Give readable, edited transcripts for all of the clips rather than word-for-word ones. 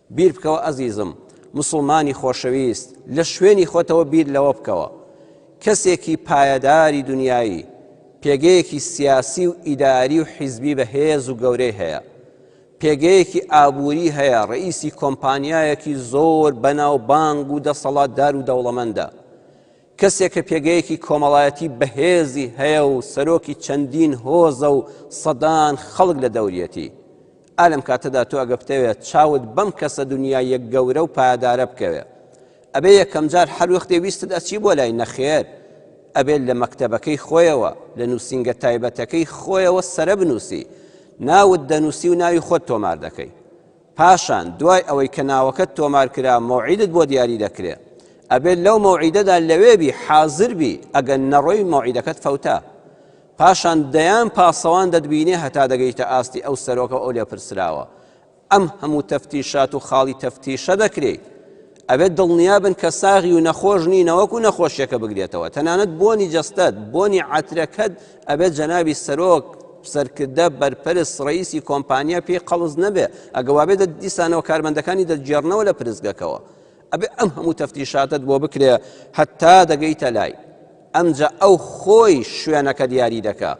بیر بکەوە ئەزیزم، موسڵمانی خۆشەویست، لە شوێنی خۆتەوە بیر لەوە بکەوە. کەسێکی پایەداری دونیایی، پێگەیەکی سیاسی و ئیداری و حیزبی بەهێز و گەورەی هەیە. پێگەیەکی ئابووری هەیە، ڕەئیسی کۆمپانیایەکی زۆر بەناوبانگ و دەسەڵاتدار و دەوڵەمەندە. کەسێک کە پێگەیەکی کۆمەڵایەتی بەهێزی هەیە و سەرۆکی چەندین هۆزە و سەدان خەڵک لە دەوریەتی. ئا لەم کاتەدا تۆ ئەگە بتەوێت چاوت بەم کەسە دنیاییە گەورە و پایەدارە بکەوێ ئەبێ یەکەمجار هەر وەختێ ویستت ئەچی بۆ لای نەخێر ئەبێت لە مەکتەبەکەی خۆیەوە لە نووسینگە تایبەتەکەی خۆیەوە سەرە بنووسی ناوت دەنووسی و ناوی خۆت تۆمار دەکەی پاشان دوای ئەوەی کە ناوەکەت تۆمار کرا مەوعیدت بۆ دیاری دەکرێ ئەبێت لەو مەوعیدەدا لەوێ بی حازر بی ئەگەر نەڕۆی مەوعیدەکەت فەوتا پاشان دەیان پاسەوان دەتبینێ هەتا دەگەیتە ئاستی ئەو سەرۆکە و ئەو لێپرسراوە ئەم هەموو تەفتیشات و خاڵی تەفتیشە دەکرێیت ئەبێت دڵنیا بن کە ساغی و نەخۆش نی نەوەکو نەخۆشیەکە بگرێتەوە تەنانەت بۆنی جەستەت بۆنی عەترەکەت ئەبێت جەنابی سەرۆک سەرکردە بەرپرس ڕئیسی کۆمپانیا پێی قەڵس نەبێ ئەگە وابێت دیسانەوە کارمەندەکانی دەگێڕنەوە لە پرسگەکەوە ئەبێ ئەم هەموو تەفتیشاتت بۆ بکرێ هەتا دەگەیتە لای ئەمجا ئەو خۆی شوێنەکە دیاری دەکا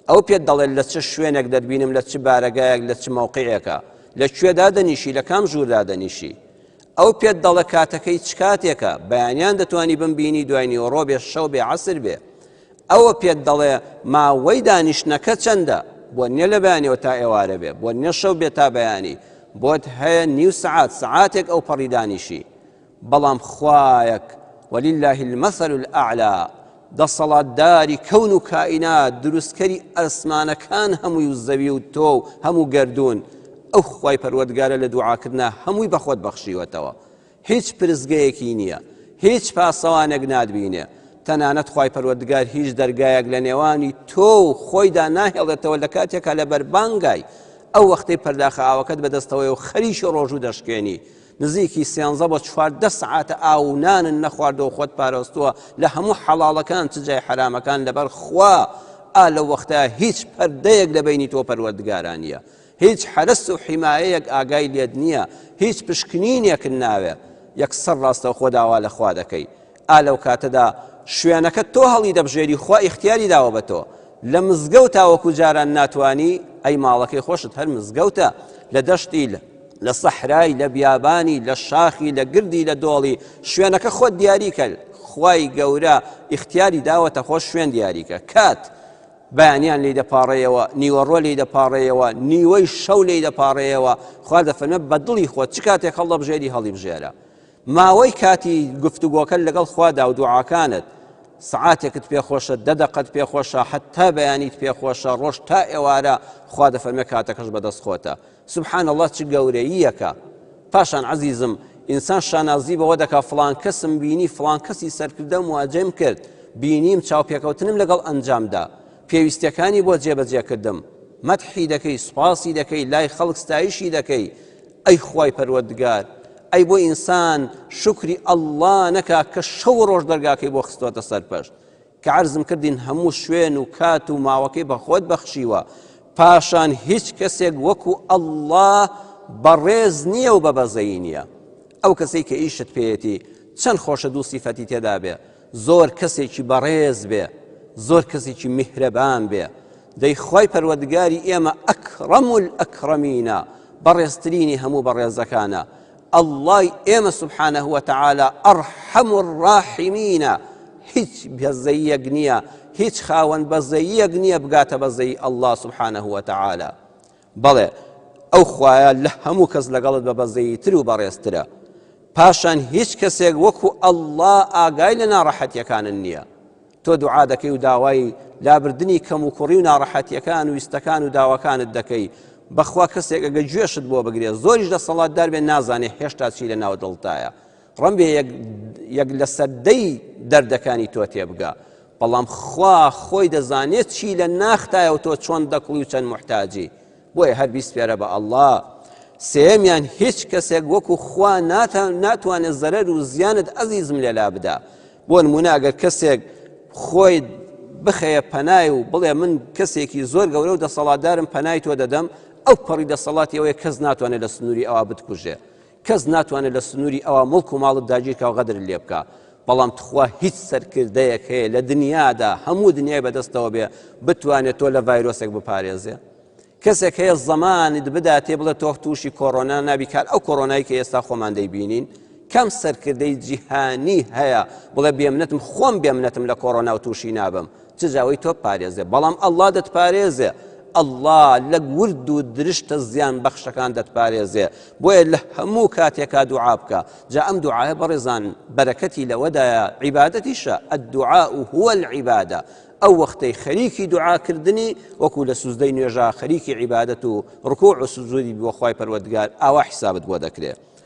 ئەو پێت دەڵێت لە چ شوێنێک دەتبینم لە چ بارەگایەک لە چ مەوقعێکە لە کوێ دادەنیشی لە کام ژوور دادەنیشی ئەو پێت دەڵێ کاتەکەی چ کاتێکە بەیانیان دەتوانی بمبینی دوای نیوەڕۆ بێ شەو بێ عەسر بێ ئەوە پێت دەڵێ ماوەی دانیشتنەکە چەندە بۆ نییە لە بەیانیەوە تا ئێوارە بێ بۆ نییە شەو بێ تا بەیانی بۆت هەیە نیو سەعات سەعاتێک ئەو پەڕی دانیشی بەڵام خوایەک ولله المثل الاعلی دەسەڵاتداری کەون و کائینات دروستکەری ئەسمانەکان هەمووی و زەوی و تۆ و هەموو گەردوون ئەو خوای پەروەردگارە لە دوعاکردنا هەمووی بە خۆت بەخشیوەتەوە هیچ پرسگەیەکی نییە هیچ پاسەوانێک ناتبینێ تەنانەت خوای پەروەردگار هیچ دەرگایەک لە نێوانی تۆ و خۆیدا ناهێڵێتەوە لە کاتێکا لە بەربانگای ئەو وەختەی پەرداخە ئاوەکەت بەدەستەوەی و خەریکی ڕۆژوو دەشکێنی نزیکی سێنزە بۆ 14 سەعاتە ئاو و نانن نەخواردەوە خۆت پارێزتووە لە هەموو حەڵاڵەکان چ جای حەرامەکان لەبەر خوا ئا لەو وەختە هیچ پەردەیەک لە بەینی تۆ پەروەردگارا نییە هیچ حەرەس و حیمایەیەک ئاگای لێت نییە هیچ پشکنینێکت ناوێ یەکسەر ڕاستەوخۆ داوا لە خوا دەکەی ئا لەو کاتەدا شوێنەکە تۆ هەڵی دەبژێری خوا ئیختیاری داوە بە تۆ لە مزگەوتا وەکو جاران ناتوانی ئەی ماڵەکەی خۆشت هەر مزگەوتە لە دەشتی لە سەحرای لە بیابانی لە شاخی لە گردی لە دۆڵی شوێنەکە خۆت دیاریکە خوای گەورە ئیختیاری داوەتە خۆش شوێن دیاریکە کات بەیانیان لێی دەپاڕێیەوە، نیوەڕۆ لێی دەپاڕێیەوە، نیوەی شەو لێی دەپاڕێیەوە، خوا دەفەرمێ بە دڵی خۆت چ کاتێک هەڵدەبژێری هەڵیبژێرە. ماوەی کاتی گفتوگۆکەت لەگەڵ خوادا و دوعاکانت سەعاتێکت پێخۆشە، دە دەقەت پێخۆشە، حەتا بەیانیت پێخۆشە، ڕۆژ تا ئێوارە، خوا دەفەرمێ کاتەکەش بەدەست خۆتە. سبحان اللە چ گەورەییەکە. پاشان عەزیزم ئینسان شانازی بەوە دەکا فڵان کەسم بینی فڵان کەسی سەرکردە مواجەم کرد بینیم چاوپێکەوتنم لەگەڵ ئەنجامدا پێویستیەکانی بۆ جێبەجێ کردم مەدحی دەکەی سوپاسی دەکەی لای خەڵک ستایشی دەکەی ئەی خوای پەروەردگار ئەی بۆ ئینسان شوکری ئەڵڵا نەکا کە شەو ڕۆژ دەرگاکەی بۆ خستۆتە سەرپەشت کە عەرزم کردین هەموو شوێن و کات و ماوەکەی بە خۆت بەخشیوە پاشان هیچ کەسێک وەکو ئەڵڵا بەڕێز نییە و بە بەزەیی نییە ئەو کەسەی کە ئیشت پێیەتی چەند خۆشە دوو سیفەتی تێدا بێ زۆر کەسێکی بەڕێز بێ زۆر کەسێکی میهرەبان بێ دەی خوای پەروەردگاری ئێمە ئەکڕەم الئەکڕەمینە بەڕێزترینی هەموو بەڕێزەکانە اللە ی ئێمە سبحانە وتعالی ارحم الراحمینە هیچ بەزەییەک نییە هیچ خاوەن بەزەییەک نییە بگاتە بەزەیی اللە سبحانە وتعالی بەڵێ ئەو خوایە لە هەموو کەس لەگەڵت بە بەزەییتر و بەڕێزترە پاشان هیچ کەسێک وەکو اللە ئاگای لە ناڕەحەتیەکانن نییە تۆ دوعا دەکەی و داوای لابردنی کەموکوڕی و ناڕەحەتیەکان و ویستەکان و داواکانت دەکەی بەخوا کەسێک ئەگە گوێشت بۆ بگرێ زۆریش دەسەڵاتدار بێ نازانێ هێشتا چی لە ناو دڵتایە ڕەنبێ یەک یەک لە سەدەی دەردەکانی تۆ تێبگا بەڵام خوا خۆی دەزانێت چی لە ناختایە و تۆ چۆن دەکڵی و چەند محتاجی بۆیە هەر بیسپێرە بە ئەڵڵا. سێیەمیان هیچ کەسێک وەکو خوا ناتوانێت زەرەر و زیانت ئەزیزم لێ لابدا. بۆ نمونە ئەگەر کەسێک خۆی بخەیە پەنای و بڵێ من کەسێکی زۆر گەورە و دەسەڵاتدارم پەنای تۆ دەدەم ئەو پەڕی دەسەڵاتی ئەوەیە کەس ناتوانێت لە سنووری ئەوە بتکوژێ. کەس ناتوانێت لە سنووری ئەوە مڵک و ماڵت داگیرکا و غەدرت لێ بکا. بەڵام تخوا هیچ سەرکردەیەک هەیە لە دنیادا هەموو دنیای بەدەستەوە بێ بتوانێت تۆ لە ڤایرۆسێک بپارێزێ؟ کەسێک هەیە زەمانت بداتێ بڵێ تۆ تووشی کۆرۆنا نابی کار ئەو کۆرۆنای کە ئێستا خۆمان دەیبینین کەم سەرکردەی جیهانی هەیە بڵێ بێمنەتم خۆم بێمنەتم لە کۆرۆنا و تووشی نابم چ جاوەی تۆ پارێزێ بەڵام ئەڵڵا دەتپارێزێ ئەڵڵا لە ورد و درشتە زیان بەخشەکان دەتپارێزێ بۆیە لە هەموو کاتێکا دوعا بکە جا ئەم دوعایە بەڕێزان بەرەکەتی لەوەدایە عیبادەتیشە الدعاء هو العبادە ئەو وەختەی خەریکی دوعاکردنی وەکو لە سوزدەی نوێژا خەریکی عیبادەت و ڕکوع و سجودی بۆ خوای پەروەردگار ئاوا حیسابت بۆ دەکرێ.